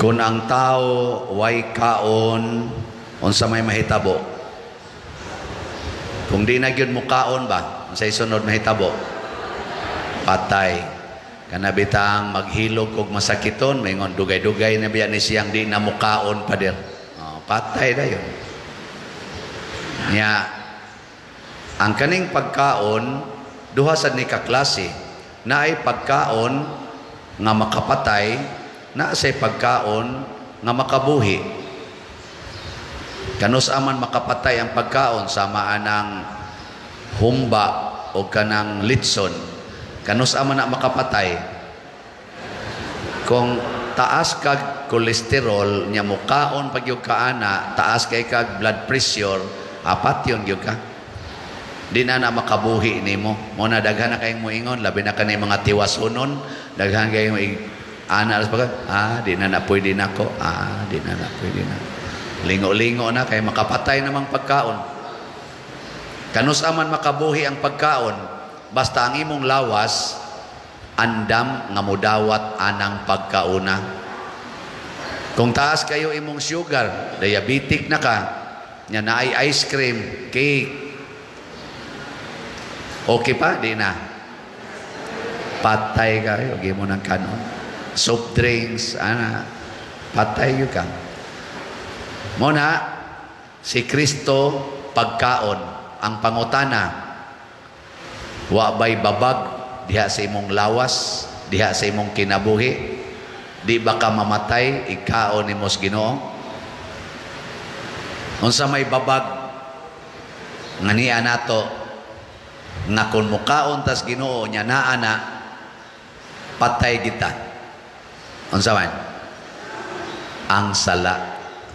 Kung ang tao way kaon, unsa may mahitabo? Kung di na gyud mo kaon ba, unsay sunod mahitabo? Patay. Kana bitang maghilog og masakiton, maingon dugay-dugay na biya ni siyang di na mukaon, pader. Oh, patay dayon. Nya ang kaning pagkaon, duha sad ni ka klase. Naay pagkaon nga makapatay, naa say pagkaon nga makabuhi. Kanus-a man makapatay ang pagkaon? Sama anang humba o kanang litson. Kanus-a man na makapatay? Kung taas kag kolesterol nya mukaon pag yung kaana, taas kay kag blood pressure, apat yun gyud ka. Di na na makabuhi nimo. Mo na daghan na kayong moingon, labi na kani mga tiwasunon, daghan kayong ana alas pagka, ah, di na na pwede nako, ah, di na na pwede na. Lingo-lingo na kay makapatay namang pagkaon. Kanus-a man makabuhi ang pagkaon? Basta ang imong lawas andam nga mudawat anang pagkauna. Kung taas kayo imong sugar, diabetic na ka, nya naay ice cream, cake, okay pa? Di na. Patay ka, okay mo ng kanon. Soft drinks, ana, patay yun ka. Muna, si Kristo pagkaon, ang pangutana, wa bay babag diha sa imong lawas, diha sa imong kinabuhi? Di ba ka mamatay ikaon nimo sa Ginoo? Unsa may babag nga niya nato nga kung mukaon tas Ginoo nya naa na, patay kita? Unsa man? Ang sala.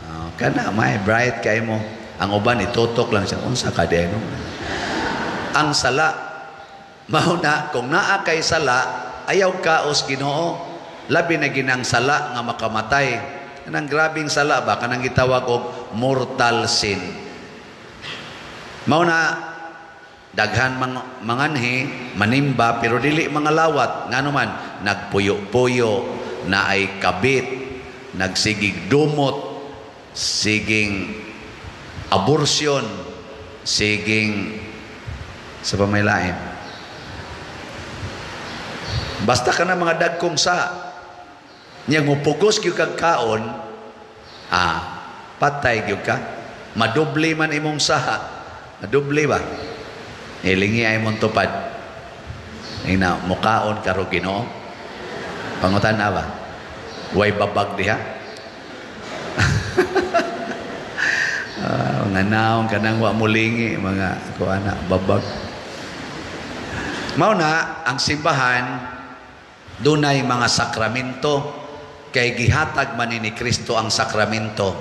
Oh, kana may bright kay mo. Ang uban itutok lang siya, unsa ka no? Ang sala. Mao na kung naa kay sala, ayaw kaos Ginoo, labi na ginang sala nga makamatay. Kanang grabing sala ba, kanang gitawag og mortal sin. Mao na daghan manganhi manimba pero dili mga lawat, ngano man nagpuyo-puyo, naay kabit, nagsigig dumot, siging abortion, siging sa pamaylain. Basta ka na mga dagkong sa nya mupugos gyud kag kaon, ah, patay gyud ka. Madubli man imong saha. Madubli ba? Ilingi ay mong tupad. Ina, mukaon karo Ginoo. Pangutan na ba? Way babag diha? Mga naong kanang wa mulingi, mga kuana, babag. Mao na ang simbahan dunay mga sakramento kay gihatag man ni Kristo ang sakramento.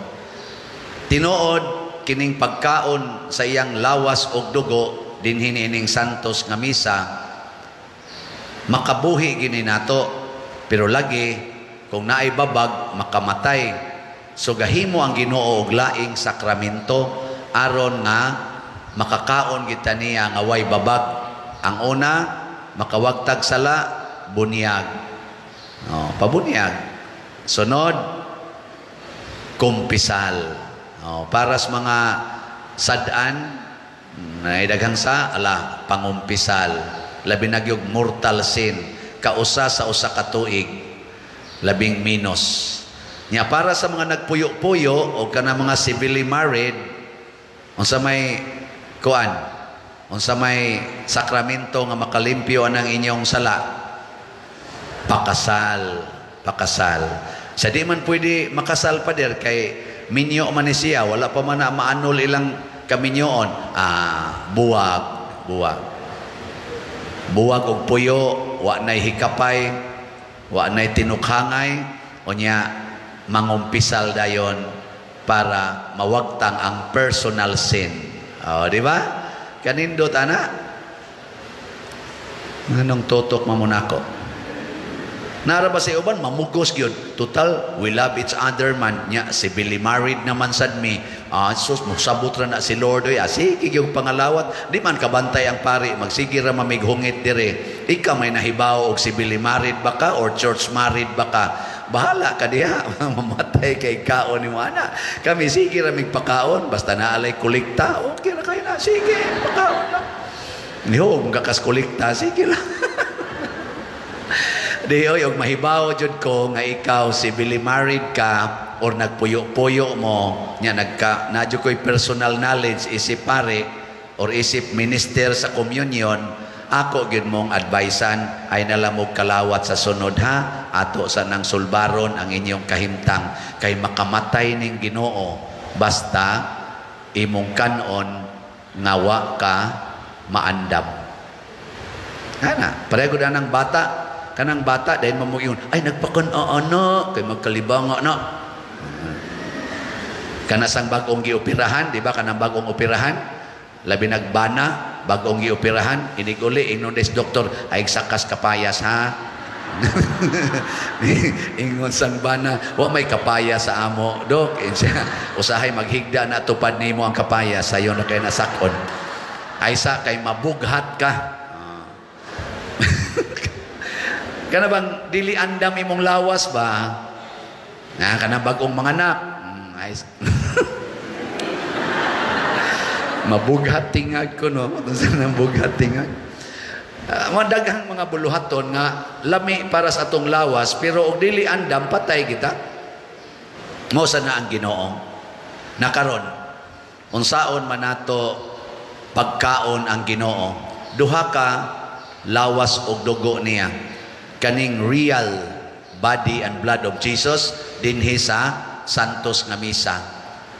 Tinuod kining pagkaon sa iyang lawas ug dugo dinhi niining santos nga misa makabuhi gini nato, pero lagi kung naay babag makamatay. So gahimo ang Ginoo og laing sakramento aron nga makakaon kita niya nga way babag. Ang una, makawagtag sala, bunyag. Oh, pabunyag. Sunod, kumpisal. Oh, para sa mga sad-an na daghang sa ala, pangumpisal. Labi na gyud mortal sin, kausa sa usa ka tuig, labing minus. Nya para sa mga nagpuyo-puyo o kana mga civilly married, unsa may kuan, unsa may sakramento nga makalimpyo anang inyong sala? Pakasal, pakasal. Sa di man pwede makasal, pader, kay minyo man ni siya, wala pa man na maanol ilang kaminyoon. Ah, buwag, buwag. Buwag og puyo, wa nay hikapay, wa nay tinukhangay, unya mangumpisal dayon para mawagtang ang personal sin. Oh, di ba? Kanindot ana. Nganong tutok mamunako? Nara ba sa uban mamugos gyud. Total, we love each other man nya, civilly married naman sad mi. Ah, sus, mosabot ra na si Lord oy. Ah, sige gyud pangalawat. Di man kabantay ang pari, magsige ra mamighungit dire. Ikaw may nahibaw og civilly married ba ka or church married ba ka? Bahala ka diha. Mamatay kay kaon ni mo ana. Kami sige ra mig pakaon basta naalay kolekta, okay ra kayo na. Sige, pakaon lang. Niho, kung kakas kolekta, sige lang. Di oy, og mahibaw jud ko nga ikaw civilly married ka or nagpuyo-puyo mo nya nagka na jud ko'y personal knowledge isip pare or isip minister sa communion, ako gyud mong advisean ay nalamog kalawat sa sunod ha, ato sa nang sulbaron ang inyong kahimtang kay makamatay ning Ginoo basta imong kanon nga wa ka maandam. Ana, pareho gud ang bata. Kanang bata dahil mamuyon, ay nagpakan-ana kay magkalibanga na. Kana sang bag-ong gioperahan, di ba kanang bag-ong operahan? Labi nagbana, bag-ong gioperahan, inig-uli ingnon des doktor, ay sakas kapayas ha. Ingon sang bana, wa may kapaya sa amo, dok. Usahay maghigda na tupad nimo ang kapaya, sayo na kay nasakon. Ay sa kay mabughat ka. Kana bang dili andam imong lawas ba? Na kana bag-ong manganak. Ay, mabughat tingag ko no. Mabughat tingag. Madaghang mga buluhaton nga lami para sa atong lawas pero og dili andam patay kita. Mao sa na ang Ginoo. Nakaron unsaon man nato pagkaon ang Ginoo? Duha ka lawas og dugo niya. Kaning real body and blood of Jesus dinhi sa Santos nga misa.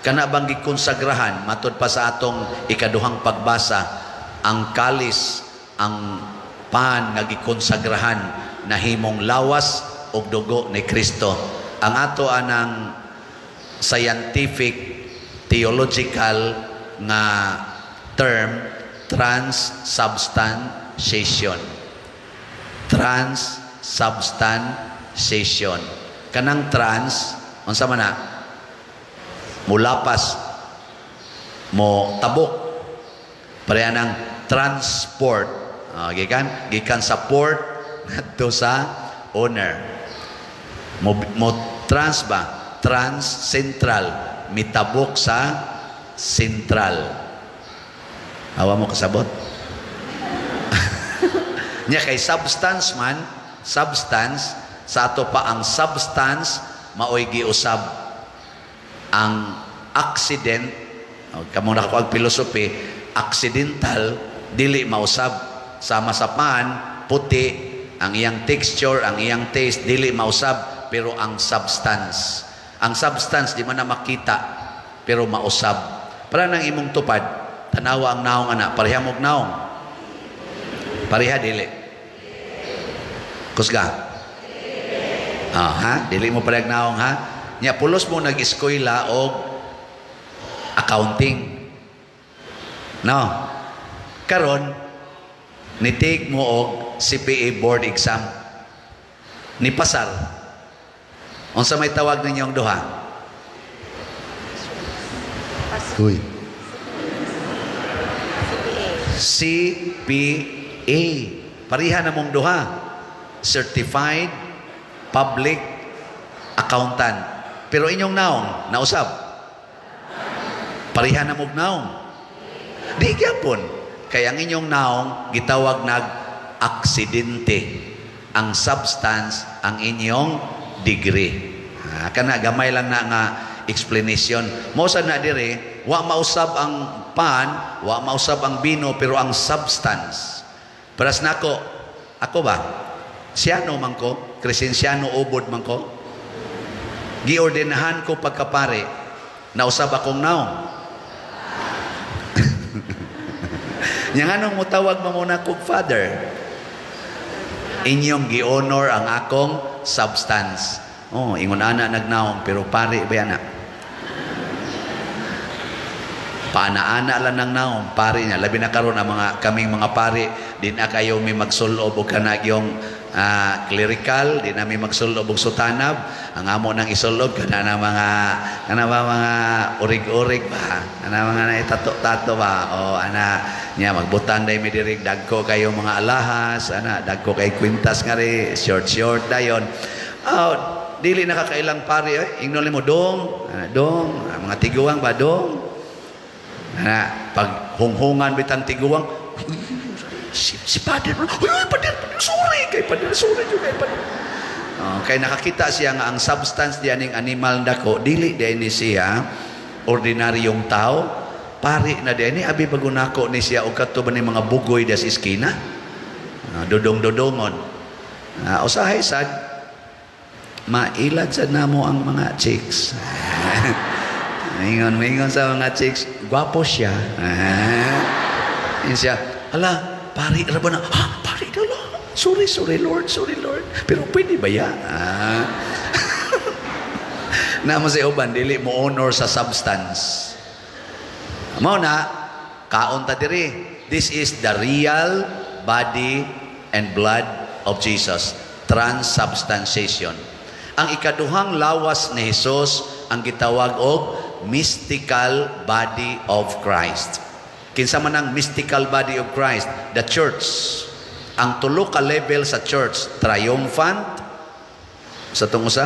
Kana bang gikonsagrahan matud pa sa atong ikaduhang pagbasa, ang kalis, ang pan nga gikonsagrahan nahimong lawas og dugo ni Kristo. Ang ato anang scientific theological nga term, transubstantiation. Transubstantiation. Kanang trans, unsa man na? Mulapas, mo tabok. Pareha ng transport. Gikan? Gikan sa port ngadto sa owner. Mo trans ba? Trans central. Mitabok sa central. Awa mo kasabot? Nya kay substance man, substance sa ato pa ang substance maoy giusab ang accident. Kamo na ko philosophy, accidental dili mausab sama sa pan puti ang iyang texture, ang iyang taste dili mausab, pero ang substance di man na makita pero mausab. Para nang imong tupad, tanawa ang naong ana, pareha mog naong. Pareha dili. Kusga. Ah, ha? Dili mo parehag naong ha? Nya pulos mo nag-eskwela og accounting. No. Karon ni-take mo og CPA board exam. Ni pasar. Unsa may tawag ninyong duha? Uy. CPA. Pareha na mong duha. Certified Public Accountant. Pero inyong naong, nausab. Pareha na mong naong. Di gyapon. Kaya ang inyong naong, gitawag nag aksidente. Ang substance, ang inyong degree. Ah, kana gamay lang na nga explanation. Mao sa na dire, wa mausab ang pan, wa mausab ang bino, pero ang substance. Paras nako, ako ba? Siyano man ko, Crescenciano ubod man ko. Giordinahan ko pagkapare, nausab akong naong. Nya nganong mutawag mo muna kog father? Inyong gi-honor ang akong substance. Oh, ingon ana nagnaong pero pare ba ana? Paana-ana lang ng naong pare niya. Labi na karon ang mga kaming mga pare, di na kayo may magsulob og kanag yung clerical, di na may magsulob og sutanab. Ang amo nang isulob kana na mga kana ba mga urig-urig ba, kana mga naitato-tato ba, o ana niya magbutang day mi diri dagko kayo mga alahas, ana dagko kay kwintas nga ri, short short dayon. Oh, Dili nakakailang pari eh. Ingnon mo dong, dong, mga tiguang ba dong? Na pag hunghungan bitang tiguang, si Pader, uy, Pader, sorry kay Pader, sorry jud kay Pader. Oh, kay nakakita siya nga ang substance diyan ning animal dako, dili diay ni siya ordinaryong tao, pari na diay ni abi bago nako ni siya og kadto ba ni mga bugoy diya sa iskina. Dodong-dodongon. Usahay sad mailad sad namo ang mga chicks. Mingon sa mga chicks, gwapo siya. Yun siya, hala, pari ra ba na? Ha, pari na lang. Sorry, sorry Lord, sorry Lord. Pero pwede ba ya? Namo sa uban, dili mo honor sa substance. Mao na, kaon ta diri. This is the real body and blood of Jesus. Transubstantiation. Ang ikaduhang lawas ni Jesus ang gitawag og mystical body of Christ. Kinsa man ang mystical body of Christ? The church. Ang tulo ka level sa church, triumphant sa tungusa,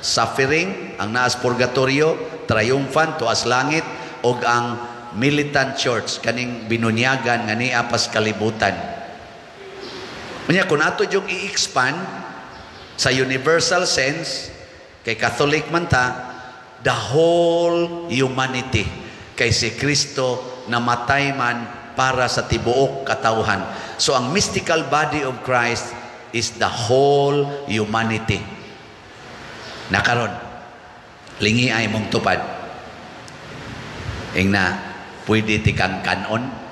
suffering, ang naas purgatorio, triumphant tuas langit, og ang militant church kaning binunyagan nga niya pas kalibutan. Unya kun ato yung i-expand sa universal sense kay Catholic man ta, the whole humanity kay si Kristo namatay man para sa tibuok katawhan. So ang mystical body of Christ is the whole humanity. Nakaron lingi ay mong tupad. Ingna pwede tikang kanon.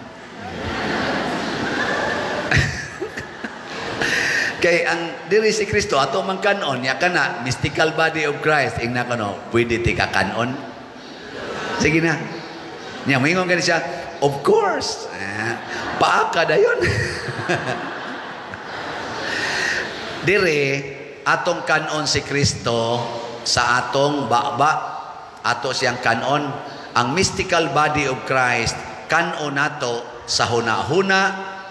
Kay ang diri si Kristo ato man kanon nya kana mystical body of Christ ingna kono pwede ti ka kanon. Sige na. Nya moingon gani siya, of course. Paaka dayon. Diri atong kanon si Kristo sa atong baba, ato siyang kanon. Ang mystical body of Christ kanon nato sa hunahuna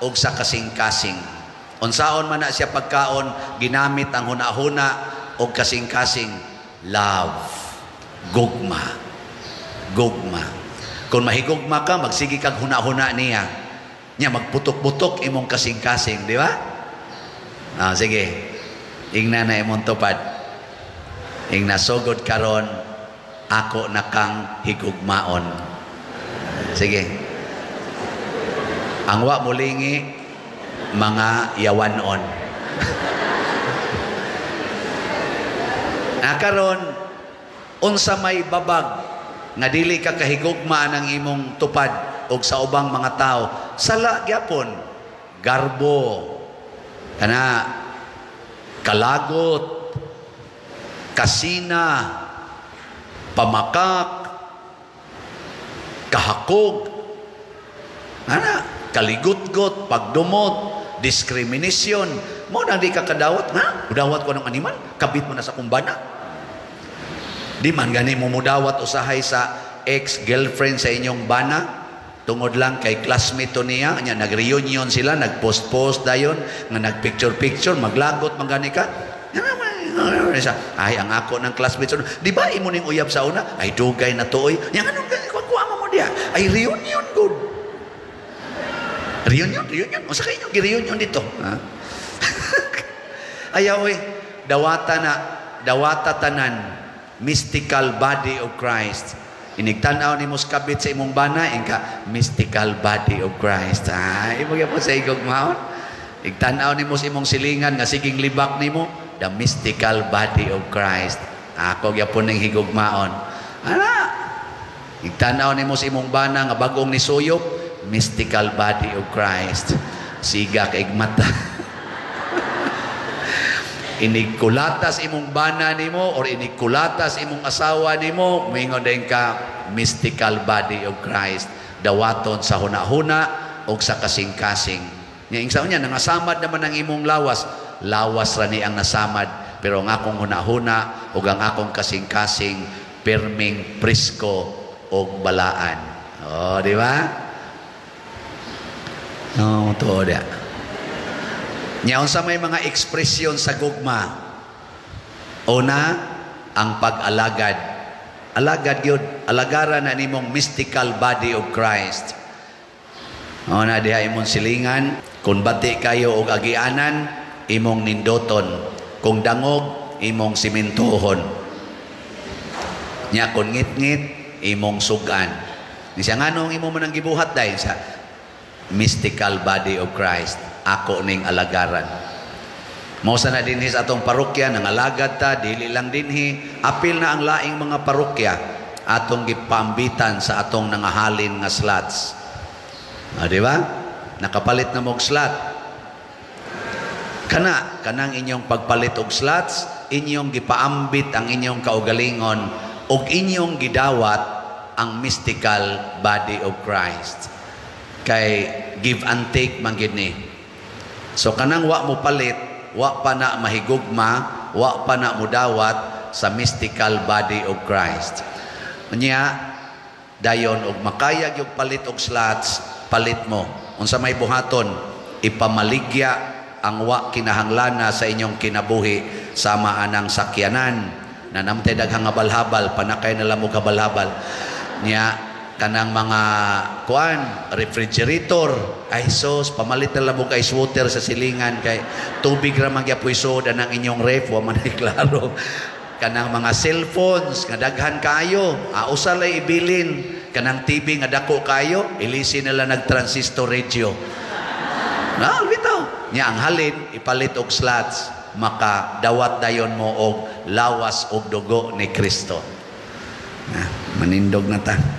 ug sa kasing-kasing. Unsaon man na siya pagkaon, ginamit ang hunahuna og kasing-kasing. Love, gugma, gugma. Kung mahigugma ka, magsige kag hunahuna niya. Nya magputok-putok imong kasing-kasing, di ba? Ah, sige. Ingna na imong tupad. Ingna sugod karon ako na kang higugmaon. Sige. Ang wa mulingi mga yawanon. Nakaron unsa may babag nga dili ka kahigugma ang imong tupad og sa ubang mga tao, sala gyapon, garbo, kana kalagot, kasina, pamakak, kahakog, ana, kaligutgot, pagdumot, discrimination. Mo nang di ka kadawat, ha? Mudawat ko ng animal, kabit mo na sa kumbana. Di man gani mo mudawat usahay sa ex-girlfriend sa inyong bana, tungod lang kay classmate to niya, nya nag-reunion sila, nag-post-post dayon, nga nag-picture-picture, maglagot man gani ka. Ay, ang ako ng classmate, di ba imo ning uyab sa una? Ay, dugay na tuoy. Nya nganong kuha mo diya? Ay, reunion good. Reunion, reunion. Unsa kay inyong gi-reunion dito? Ha? Ayaw eh. Dawata na, dawata tanan, mystical body of Christ. Inigtan-aw nimo kabit sa imong bana, ingka mystical body of Christ. Ah, imo gyapon sa igugmaon. Igtan-aw nimo sa imong silingan nga siging libak nimo, the mystical body of Christ. Ako gyapon ning higugmaon. Ana. Igtan-aw nimo sa imong bana nga bag-ong nisuyop, mystical body of Christ. Siga kay mata. Inigkulatas imong bana nimo or inigkulatas imong asawa nimo, moingon din ka mystical body of Christ. Dawaton sa hunahuna og sa kasing-kasing. Nya ingsa niya nangasamad naman ang imong lawas, lawas ra ni ang nasamad, pero ang akong hunahuna ug ang akong kasing-kasing pirming presko og balaan. Oh, di ba? No, tuod ya. Nya unsa may mga ekspresyon sa gugma? Una, Ang pag-alagad. Alagad yun. Alagaran na nimong mystical body of Christ. Mao na diha imong silingan, kung bati kayo og agianan, imong nindoton. Kung dangog, imong simintuhon. Nya kung ngit-ngit, imong sugan. Ni siya, nganong imo man ang gibuhat dai sa mystical body of Christ, ako ning alagaran. Mao sa na dinhi sa atong parokya nangalagad ta, dili lang dinhi, apil na ang laing mga parokya atong gipambitan sa atong nangahalin nga slots. Ah, di ba? Nakapalit na mog slot. Kana kanang inyong pagpalit og slots, inyong gipaambit ang inyong kaugalingon ug inyong gidawat ang mystical body of Christ. Kay give and take man gid ni. So kanang wa mo palit, wa pa na mahigugma, wa pa na mudawat sa mystical body of Christ. Unya dayon og makayag yung palit og slots, palit mo. Unsa may buhaton, ipamaligya ang wa kinahanglana sa inyong kinabuhi sama anang sakyanan na namtay daghang habal-habal, panakay na lang mo habal-habal niya, kanang mga kuan, refrigerator, ay sos, pamalit na lang mo ice water sa silingan kay tubig ra man gyapoy soda ng inyong ref, wa man ay klaro. Kanang mga cellphones nga daghan kayo, usa lay ibilin. Kanang TV nga dako kayo, ilisi nila nag transistor radio na bitaw. Nya ang halin ipalit og slots, maka dawat dayon mo og lawas og dugo ni Kristo. Na, manindog na ta.